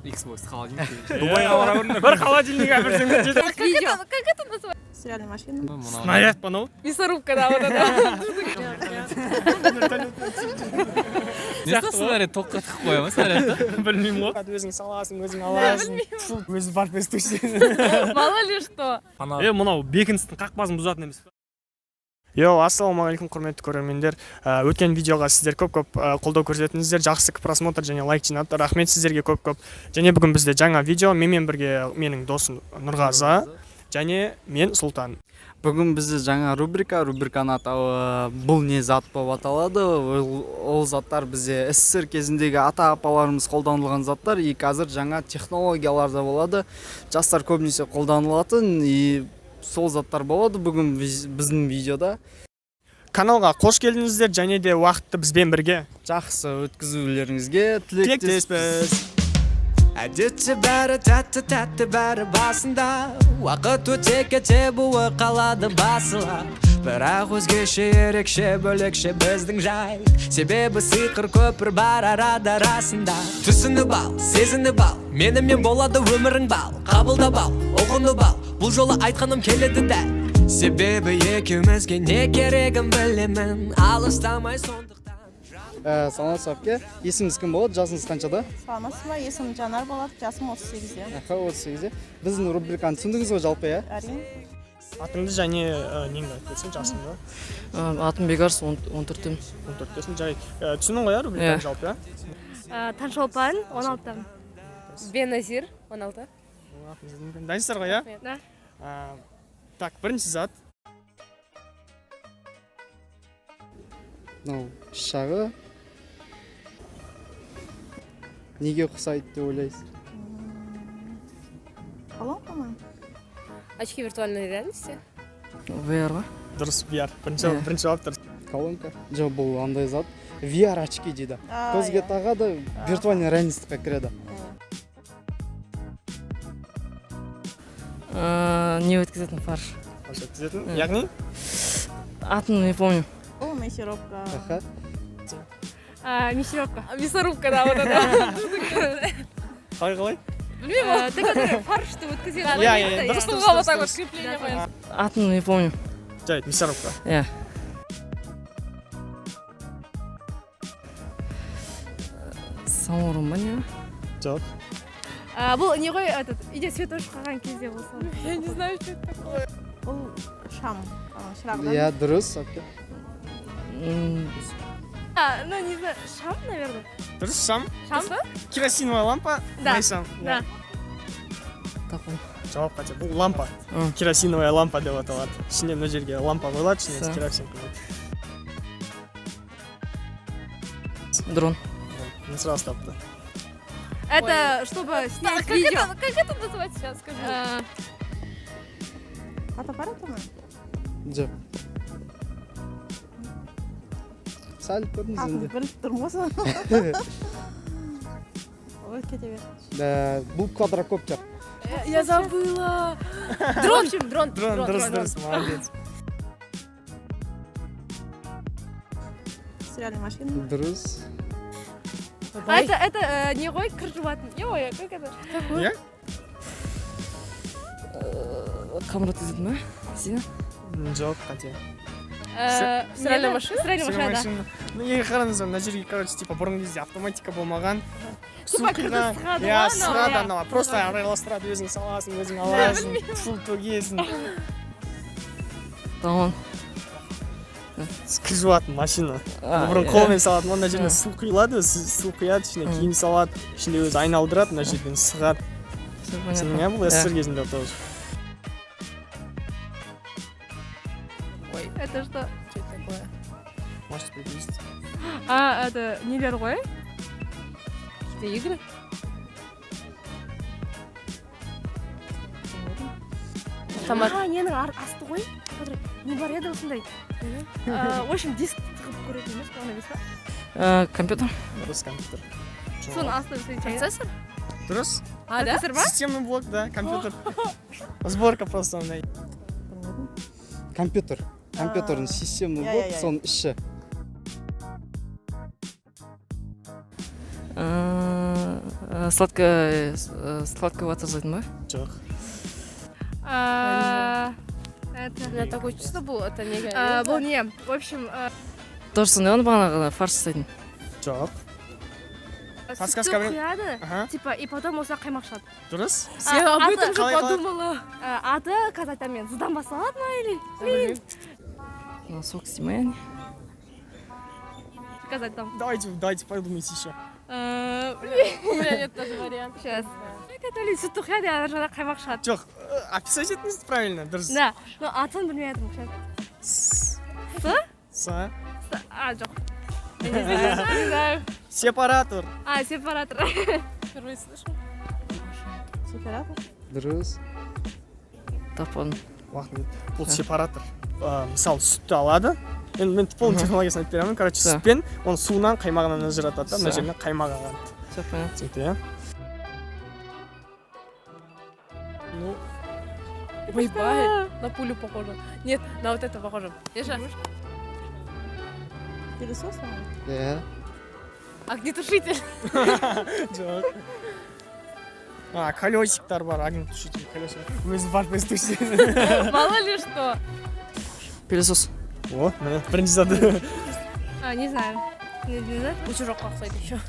Xbox холодильник. Дубайға бара көріңдер. Бір холодильник әперсең де жетеді. Как это называется? Стиральная машина. Снаряд па мынау? Мясорубка, да, вот это. Не снаряд тоққа тығып қоя ма снарядты? Білмеймін ғой. Өзің саласың, өзің аласың. Өзі барып өзі төсейсің. Мало ли что. Е, мынау бекіністің қақпасын бұзатын емес. Йоу, ассалаумағалейкум, құрметті көрермендер. Өткен видеоға сіздер көп-көп қолдау көрсеттіңіздер, жақсы просмотр және лайк жинады. Рахмет сіздерге көп-көп. Және бүгін бізде жаңа видео, менімен бірге менің досым Нұрғазы және мен Сұлтан. Бүгін бізде жаңа рубрика, рубриканың атауы «Бұл не зат» болып аталады. Ол заттар бізде СССР кезіндегі ата апаларымыз қолданылған заттар, и қазір жаңа технологияларда болады. Жастар көбінесе қолданылатын и сол заттар болады бүгін біздің видеода. Каналға қош келдіңіздер және де уақытты бізбен бірге жақсы өткізулеріңізге тілектеспіз. Әдетте бәрі тәтті-тәтті, бәрі басында. Уақыт өте кете буы қалады басыла. Бірақ өзгеше, ерекше, бөлекше біздің жай. Себебі сиқыр көпір бар арада расында. Түсініп ал, сезініп ал, менімен болады өмірің бал. Қабылдап ал, ұғынып ал, бұл жолы айтқаным келеді дәл. Себебі екеумізге не керегін білемін, алыстамай сондықтан. Саламатсыз, әпке. Есіміңіз кім болады, жасыңыз қаншада? Саламатсыз ба, есімім Жанар болады, жасым 38-де. Аха, 38-де. Біздің рубриканы түсіндіңіз ғой жалпы, иә? Әрине. Атыңды және неңді айтып кетсең, жасыңды. Атым Бекарыс, 14-темін. 14-тесің, жарайды. Түсіндің ғой, иә, рубриканы жалпы, иә? Таңшолпан, 16-тамын. Беназир, 16. Дайынсыздар ғой, иә? Да. Так, бірінші зат. Мынау шағы неге ұқсайды деп ойлайсыз? Колонка ма? Очки виртуальной реальности. VR ғой? Дұрыс, VR. Бірінші жауап дұрыс. Колонка. Жоқ, бұл андай зат. VR очки дейді. Көзге тағады, виртуальный реальностьқа кіреді. Не өткізетін фарш. Фарш өткізетін, яғни? Атын не помню. Бұл мясорубка. Аха. Мясорубка. Мясорубка, да, вот это. Қалай, қалай? Білмеймін. Ты который фаршты өткізеді. Иә, иә, дұрыс, дұрыс, Столға вот так вот дұрыс. крепление қоясың. Атын не помню. Жарайды, мясорубка. Иә. Самаурын ба, не? Жоқ. Бұл не ғой, этот, үйде свет өшіп қалған кезде болса. Я не знаю, что это такое. Бұл шам. Шырағдан. Иә, дұрыс, әпке. Ну, не знаю, шам, наверное. Дұрыс, шам. Шам ба? Керосиновая лампа. Да. Шам. Да. Таппадым. Жауап қате. Бұл лампа. Керосиновая лампа деп аталады. Ішінде мына жерге лампа қойылады, ішіне керосин құйылады. Дрон. Не сразу тапты. Это чтобы снять видео. Как это называется сейчас, скажи? Фотоаппарат ма? Жоқ. Сәл көрдіңіз Атын енді. біліп тұрмын ғой соны. Ой, кете бер. Бұл квадрокоптер. Я забыла. Дрон. Дрон, Дрон, дұрыс, дұрыс, молодец. Стиральная машина. Дұрыс. А это не ғой, кір жуатын. Ой, как это? Не? Қамыр өткізетін ба? Сені? Жоқ, қате. Стиральная машина? Стиральная машина, да. Ну, егер қараңыздар, мына жерге, короче, типа бұрынғы кезде автоматика болмаған. Су Тупо кірді құйған. сығады Иә, ғой анау, сығады иә. анау. Просто араластырады, өзің саласың, өзің аласың, су төгесің. Тамам. Кір жуатын машина. Бұрын қолмен салатын, мына жерден су құйылады, су құяды, ішіне киім салады, ішінде өзі айналдырады, мына жерден сығады. Түсіндің, иә, бұл СССР кезінде тоже. Это что? Что это такое? Можете приблизить. А, это нелер ғой? Какие-то игры? Автомат. А, ненің асты ғой? Который не бар еді осындай. В общем, диск тығып көретін емес па, емес па? Компьютер. Дұрыс, компьютер. Соның астына жасайтын. Процессор? Дұрыс. А, да? Процессор ма? Системный блок, да, компьютер. Сборка просто ондай. Компьютер. Компьютердің системный блок, соның іші. Сладкая сладкая вата жасайтын ба? Жоқ. Это У меня такое чувство было, это не Бұл не, в общем, Тоже сондай ғой, бағанағы фарш жасайтын. Жоқ. сүтті Подсказка құяды, Аха. типа, и потом осылай қаймақ шығады. Дұрыс. Я об этом же Қалай, қалай? подумала. Аты қазір айтамын мен, зыдан басталады ма или? Мына сок істей ма, не? Қазір айтамын. Давайте, давайте подумайте еще. У меня нет даже вариантов. Сейчас. Это ли сүтті құяды, ана жағында қаймақ шығады. Жоқ, описать етіңіз правильно, дұрыс. Да, но атын білмей жатырмын сейчас. С. С? С. А, жоқ. Я не знаю, не знаю. Сепаратор. А, сепаратор. Впервые слышу. Сепаратор. Дұрыс. Таппадым. Уақыт. Бұл сепаратор. Мысалы, сүтті алады. Енді мен полный технологиясын айтып беремін. Короче, Да. сүт пен оның суынан, қаймағынан ажыратады да, мына Всё. жерінен қаймақ ағады. Все понятно. Түсінікті, иә? Ну, Ойбай, на пулю похоже. Нет, на вот это похоже. Я же Пылесос, наверное? Иә. Огнетушитель. Жоқ. А, колесиктар бар, огнетушитель, колесик. Өзі барып өзі тушить. Мало ли что. Пылесос. О, міне, бірінші заты. А, не знаю. Не, не знаю. Утюжок ұқсайды еще.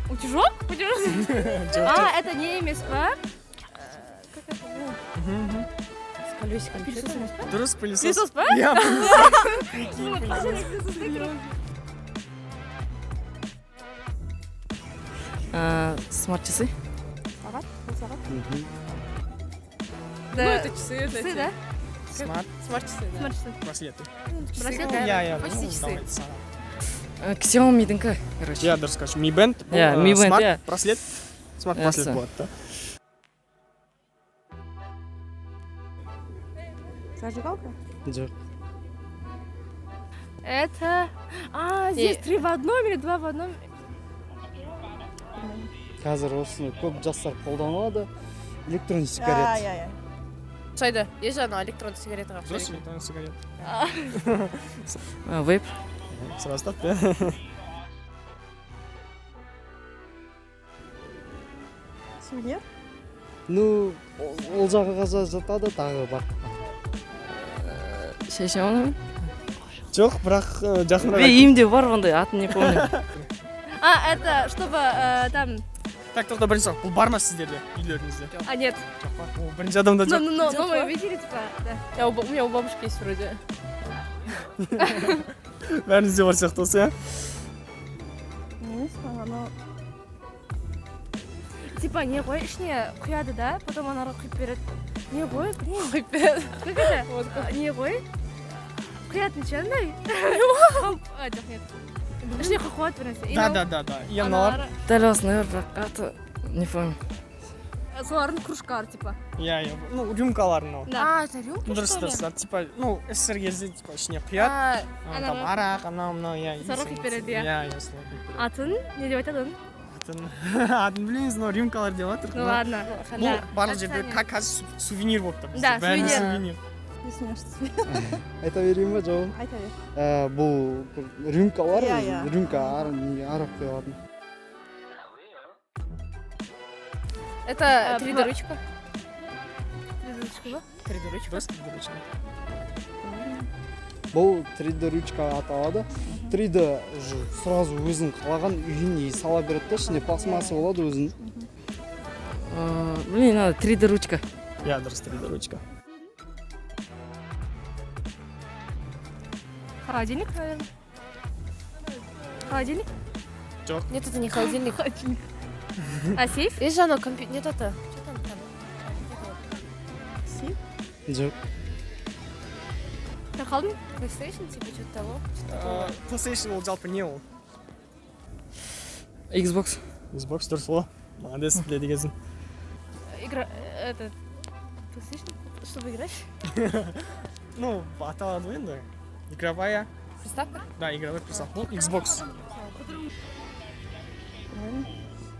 Утюжок? Утюжок? Жоқ, А, это не емес па? Как это? жоқ. С колесиком. Пылесос емес па? Дұрыс, пылесос. Пылесос па? Иә, пылесос. Прикинь, пылесос. Смарт часы. Сағат? Бұл сағат? Ну, это часы, это Часы, да? Смарт Смарт-часы, да. Смарт часы. браслеты. Браслет? Иә, иә. Почти ну, часы. давайте сағат. Xiaomi-дікі, короче. Иә, дұрыс, короче, Mi Band. Бұл, Иә, Mi Band, смарт иә. браслет. Смарт Иә, браслет всё. болады да. Зажигалка? Жоқ. Это... А, здесь три в одном или два в одном? Қазір осыны көп жастар қолданады. Электронный А, сигарет. иә, иә. Ұқсайды. Есть же анау электронный сигаретаға Дұрыс, ұқсайды. электронный сигарет. Вейп. Сразу тапты, иә. Сувенир? Ну, ол жағыға жатады, тағы бар. Шай ішемін оны мен? Жоқ, бірақ жақынырақ. Бе, үйімде бар ондай, атын не помню. А, это чтобы там... Так, тоқта, бірінші сұрақ. Бұл бар ма сіздерде, үйлеріңізде? А, нет. Жоқ па? Ол бірінші адамда Ну, жоқ. ну, ну, ну, мы видели, типа, да. Я у меня у бабушки есть вроде. Бәріңізде бар сияқты осы, иә? Не емес па, анау Типа, не ғой, ішіне құяды да, потом анарға құйып береді. Не ғой, блин. Құйып береді. Как это? Вот как. Не ғой? Құятын ше андай? А, жоқ, нет. Ішіне құйып қояды бір нәрсе. И Да, мынау- да, да, да. И аналар. аналары- Дәл осындай бар, бірақ аты не помню. Солардың кружкалары, типа. Иә, иә. Ну, рюмкалар мынау. Да. А, это рюмка, Дұрыс, что ли? дұрыс. Типа, ну, СССР кезде типа ішіне құяды. А, Там арақ, анау, мынау, иә. Солар құйып береді, иә. Иә, иә, солар құйып береді. Атын не деп айтады оны? Атын, атын білмейміз, но рюмкалар деп жатыр. Ну ладно. Бұл Да. барлық жерде Описание. как қазір сувенир болып тұр. Да, Бәрі сувенир. сувенир. Есіме түсті. Айта берейін ба жауабын? Айта бер. Бұл рюмкалар, Иә, иә. рюмка неге арақ құйылатын. Это А, 3D ручка. 3D ручка ба? 3D ручка. Дұрыс, 3D ручка. Бұл 3D ручка аталады. 3D уже сразу өзің қалаған үйіне сала береді да, ішінде пластмасса болады өзінің. Блин, надо 3D ручка. Иә, дұрыс, 3D ручка. Холодильник, наверное. Холодильник? Нет, это не холодильник. Холодильник. А сейф? Есть же оно компьютер. Нет, это. Что там там? Сейф? Жоқ. Мен қалдым. PlayStation, типа, что-то того. Что-то такого. PlayStation ол жалпы не ол? Xbox. Xbox дұрыс ол. Молодец, біледі екенсің. Игра... Это... PlayStation? Чтобы играть? Ну, аталады ғой енді. Игровая. Приставка? Да, игровой приставка. Бұл Xbox.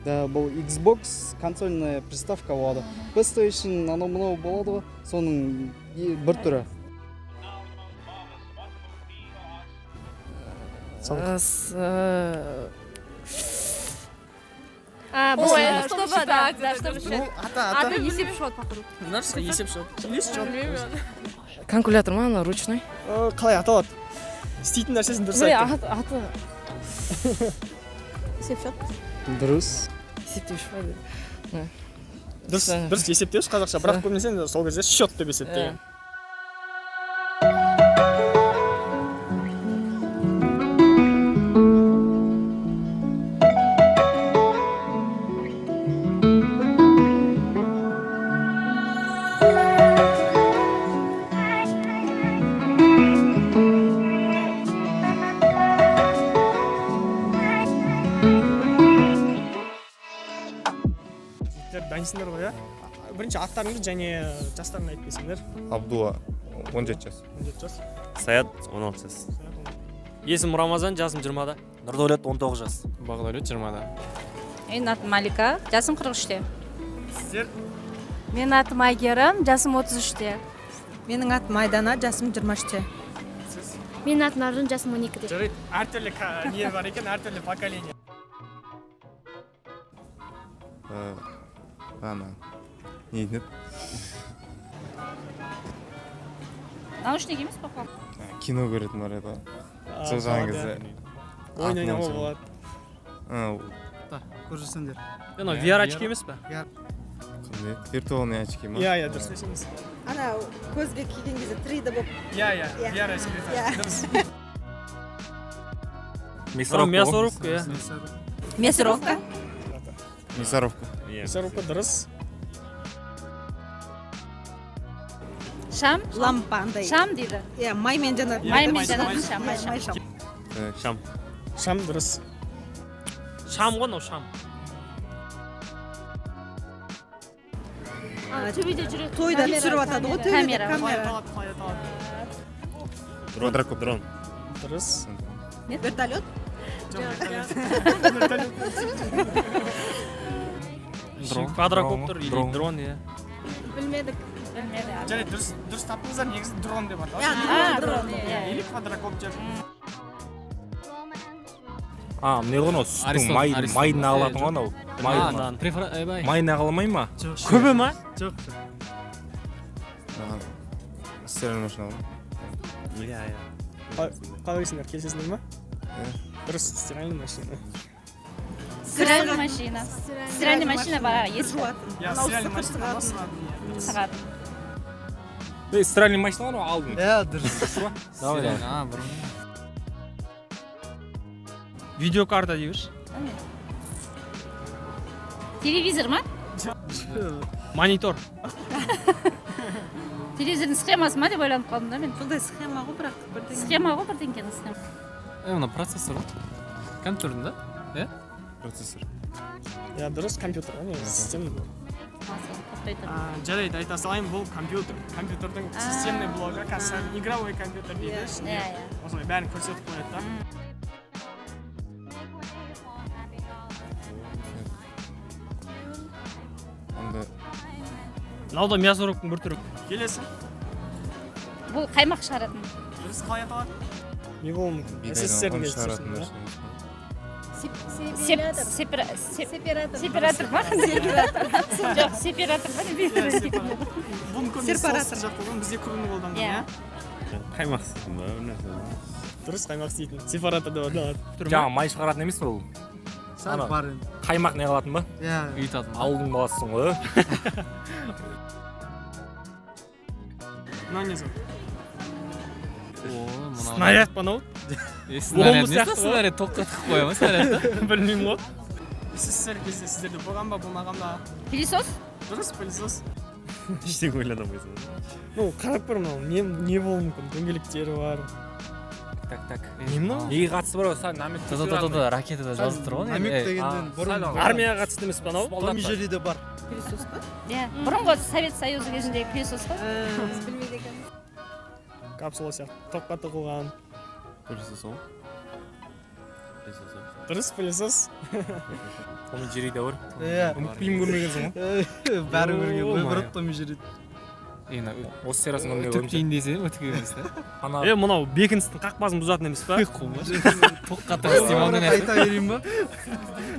Да, бұл Xbox консольная приставка болады. PlayStation анау мынау болады ғой, соның бір түрі. Сандық. Ой, чтобы, да, чтобы счет. Аты, аты. Есеп счет, походу. Дұрыс, есеп счет. Есть счет. Калькулятор ма, ана ручной? Қалай аталады? Істейтін нәрсесін дұрыс Міне, айттың. аты. Есеп счет. Дұрыс. Есептеуіш па? Дұрыс, дұрыс, есептеуіш қазақша, бірақ көбінесе енді сол кезде счет деп есептеген. Жігіттер, дайынсыңдар ғой, иә? Бірінші аттарыңды және жастарыңды айтып кетсеңдер. Абдулла, 17 жас. 17 жас. Саят, 16 жас. Есімім Рамазан, жасым 20-да. Нұрдәулет, 19 жас. Бағдәулет, 20-да. Менің атым Малика, жасым 43-те. Сіздер? Менің атым Айгерім, жасым 33-те. Менің атым Айдана, жасым 23-те. Сіз? Менің атым Аржан, жасым 12-де. Жарайды, әртүрлі не бар екен, әртүрлі поколение. Ана, не дейтін еді? Наушник емес па? Кино көретін бар еді ғой. Сол жаңағы кезде Ойын ойнауға болады. Көріп жүрсеңдер. Анау VR очки емес па? Қандай еді? Виртуальный очки ма? Иә, иә, дұрыс десеңіз. Ана көзге киген кезде 3D болып. Иә, иә, VR очки. Дұрыс. Мясорубка. Мясорубка, иә. Мясорубка. Мясорубка. Мясорубка дұрыс. Шам? Лампа андай. Шам дейді. Иә, маймен жанатын. Маймен жанатын шам, май шам. Шам. Шам дұрыс. Шам ғой мынау, шам. Төбеде жүретін. Тойда түсіріп атады ғой, төбеде Камера. камера. Қалай аталады? Дрон. Дрон. Дұрыс. Вертолет? Вертолет. Дрон. Квадрокоптер или дрон, иә. Білмедік. Білмеді. Жарайды, дұрыс, дұрыс таптыңыздар, негізі дрон деп аталады. А, дрон, иә. Или квадрокоптер. А, не ғой анау, сүттің Аристон, Аристон. майын ағылатын ғой анау. А, ойбай. Майын ағыламай ма? Көбі ма? Жоқ. Стиральная машина ғой. Иә, иә. Қалай ойлайсыңдар, келісесіңдер ма? Дұрыс, стиральная машина. Стиральная машина. Стиральная машина баға ескі. Иә, стиральная машина басылады. Сағат. Стиральный машина ғой алдың. Иә, дұрыс. Давай, давай. Бұрын. Видеокарта дейбіз. Телевизор ма? Монитор. Телевизордың схемасы ма деп ойланып қалдым да мен. Сондай схема ғой, бірақ бірдеңе. Схема ғой, бірдеңкенің схема. Мына процессор ғой. Компьютердің да? Иә? Процессор. Иә, дұрыс, компьютер ғой негізі, системный блок. Жарайды, айта салайын, бұл компьютер. Компьютердің системный блогы, қазір игровой компьютер дейді ішінде. Осылай бәрін көрсетіп қояды да. Мынау да мясорубканың бір түрі. Келесі. Бұл қаймақ шығаратын. Дұрыс, қалай аталады? Не болуы мүмкін? СССР Бидайдан кезі шығаратын сосын, нәрсе. Сепаратор. Сепаратор ма? Жоқ, сепаратор ма? Бұны көбінесе солтүстік жақта қолданған, бізде көбіне қолданған, иә? Қаймақ істейтін ба, бір нәрсе. Дұрыс, қаймақ істейтін. Сепаратор деп аталады. Жаңа май шығаратын емес пе ол? Сәл бар енді. Қаймақ не қылатын ба? Иә. Ұйытатын. Ауылдың баласысың ғой. Мынау не зат? Снаряд па мынау? Снаряд не снаряд тоққа тығып қоя ма снарядты? Білмеймін ғой. СССР кезде сіздерде болған ба, болмаған ба? Пылесос? Дұрыс, пылесос. Ештеңе ойлана алмайсың. Ну, қарап көр, мынау не болуы мүмкін? Дөңгелектері бар. Так, так. Не мынау? Неге қатысы бар ғой? Намек. Та-та-та-та, ракетада жазылып тұр ғой. Намек дегенден бұрын Армияға қатысты емес па мынау? Том и Джерриде бар. Пылесос па? Иә, бұрынғы Совет Союзы кезіндегі пылесос қой. Білмейді екенбіз. Капсула сияқты тоққа тығылған. Пылесос ғой. Пылесос. Дұрыс, пылесос. Том и Джерриде бар. Иә. Фильм көрмегенсің ғой. Бәрі көрген ғой, бірақ Том и Джерри. Осы сериясын көрмей Үтіктейін десе, үтік емес та. Е, мынау бекіністің қақпасын бұзатын емес па? Тоққа тығыз дей ма? Айта берейін ба?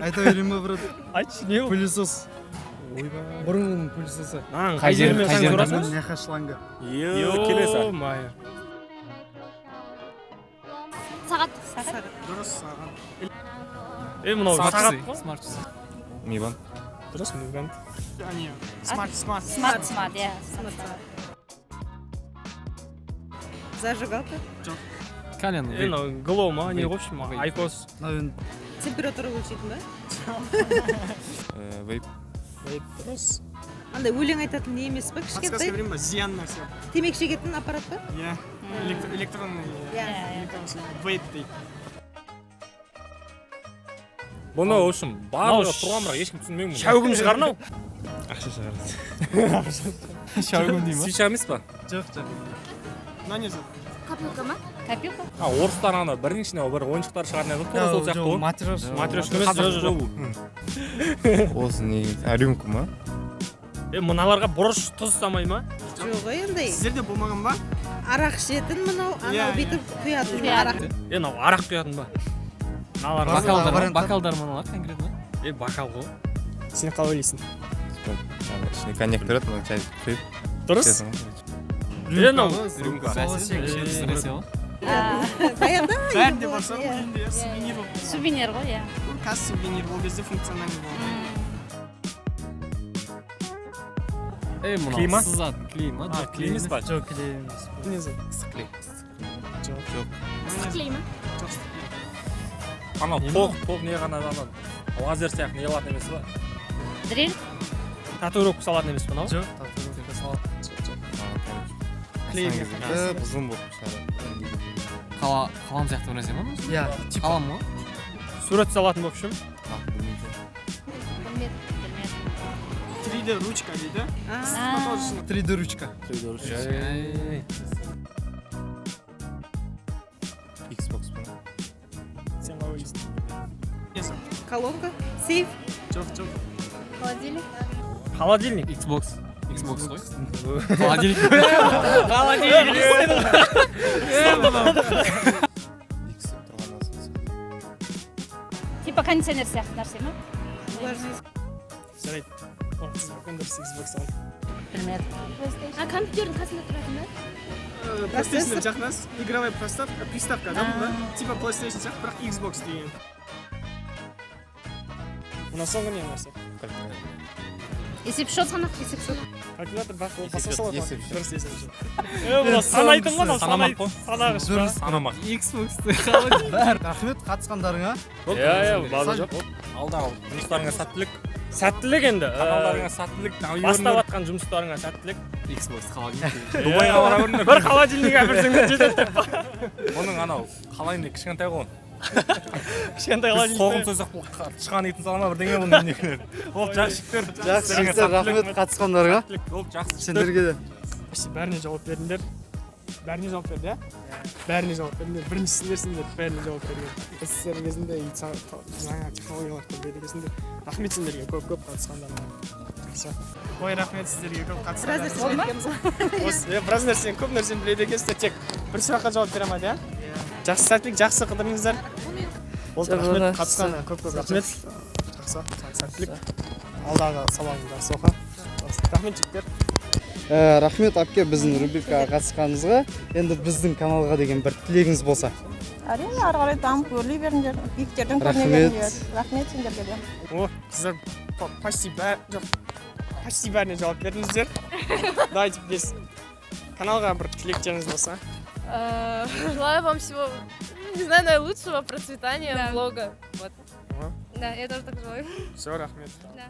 Айта берейін ба, брат? Айтшы, не ол? Пылесос. Бұрынғының пылесосы. Қай жермен қай жерін ұрасың? Меха шланга. Келесі. Ё-моё. Сағат. Сағат. Дұрыс, сағат. Е, мынау сағат қой. Смарт часы. Мибан. Дұрыс, мибан. Әне, смарт, смарт. Смарт, смарт, иә. Зажигалка. Кальян. Е, мынау глоу ма, не, в общем, айкос. Температура өлшейтін ба? Вейп. Вейп, дұрыс. Андай өлең айтатын не емес па? Подсказка Кішкентай берейін ба? Зиян нәрсе. темекі шегетін аппарат па? Иә. Электронный. Иә. Вейп дейді. Бұны, в общем, барлығы тұрған, бірақ ешкім түсінбеймін. Шәугім шығар мынау. Ақша шығарады. Шәугім дей ма? Свеча емес па? Жоқ, жоқ. Мына не зат? Копилка ма? Копилка. А, орыстар ана бірінің ішіне бір ойыншықтар шығаратын еді, тура сол сияқты ғой. Матрешка. Матрешка емес, Қазақ жоқ, жоқ. бұл. Осы не? Рюмка ма? Е, мыналарға бұрыш, тұз салмай ма? Жоқ, андай. Сіздерде болмаған ба? Арақ ішетін мынау, анау Иә, бүйтіп құятын Құятын. арақ. Е, мынау арақ құятын ба? Мыналар Бокалдар ма? Варианттар. Бокалдар мыналар конкретно? Е, бокал ғой. Сен қалай ойлайсың? Ішіне коньяк тұрады, мына чай құйып. Дұрыс. Ішесің ғой, короче. Е, мынау Рюмка. Бәсе ғой. Баяғыда бәрінде бар үйде шығар, болатын, иә. үйінде, сувенир болып. Сувенир ғой, иә. Қазір сувенир, ол кезде функциональный болды. Е, Клей мынау ма? сызатын клей ма? А, клей емес па? Жоқ, клей емес. Не зат? Ыстық клей. Жоқ. Жоқ. Ыстық клей ма? Жоқ, ыстық клей. Анау тоқ не ғана ана лазер сияқты не қылатын емес па? Дрель. Татуировка салатын емес па мынау? Жоқ, татуировка салат. Клей Асан кезде ұзын болып шығарады. Қалам сияқты бір нәрсе ма? Иә, типа. Қалам ғой. Сурет салатын, в общем. А, білмеймін. Білмедім, білмедім. 3D ручка дейді. А. 3D ручка. Xbox па? Сен қалай ойлайсың? Не зат? Колонка, сейф. Жоқ, жоқ. Холодильник. Холодильник. Xbox. Xbox қой. Холодильник. Холодильник. X деп тұрған осы. Типа кондиционер сияқты нәрсе ма? Жарайды. Дұрыс, Xbox ал. Білмедім. А компьютердің қасында тұратын ба? PlayStation жақынас, игровая приставка, приставка, да, бұл, да? Типа PlayStation сияқты, бірақ Xbox деген. Мына соңғы не нәрсе? Есепшот. Санақ, есепшот. Калькулятор бірақ ол басқа салады. Есепшот. Дұрыс, есепшот. Е, мына санайтын ғой, мынау Санамақ қой. санағыш па? Санамақ. Xbox холодильник. Рахмет қатысқандарыңа. Иә, иә, базар жоқ. Алдағы жұмыстарыңа сәттілік. Сәттілік енді. Каналдарыңа сәттілік. Бастап жатқан жұмыстарыңа сәттілік. Xbox холодильник. Дубайға бара беріңдер. Бір холодильник әперсеңдер жетеді деп. Оның анау қалай не кішкентай ғой. Кішкентай Біз холодильник. соғым сойсақ бұл тышқан етін сала ма бірдеңе бұның үйіндегілер. Ол жақсы жігіттер. Жақсы жігіттер, рахмет қатысқандарыңа. Ол жақсы жігіттер. Сендерге де. Почти бәріне жауап бердіңдер. Бәріне жауап берді, иә? Бәріне жауап бердіңдер. Біріншісіңдер сендер, бәріне жауап берген. СССР кезінде и жаңа технологиялар көбейді кезінде. Рахмет сендерге көп-көп қатысқандарыңа. Жақсы. Ой, рахмет сіздерге көп қатысқандарыңызға. Осы, иә, біраз нәрсені, көп нәрсені біледі екенсіздер. Тек бір сұраққа жауап бере алмады, иә? Жақсы, сәттілік, жақсы қыдырыңыздар. Болды, рахмет қатысқанына көп-көп рахмет. Жақсы, сәттілік. Алдағы сабағың жақсы оқы. Рахмет, жігіттер. Рахмет әпке біздің рубрикаға қатысқаныңызға. Енді біздің каналға деген бір тілегіңіз болса. Әрине, ары қарай дамып өрлей беріңдер, биіктерден көріне Рахмет. беріңдер. Рахмет сендерге де. О, қыздар почти бәрі, жоқ, почти бәріне жауап бердіңіздер. Давайте без каналға бір тілектеріңіз болса. Желаю вам всего, не знаю, наилучшего процветания влога. Вот. Да, я тоже так желаю. Все, рахмет. Да.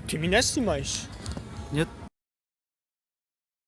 Ты меня снимаешь?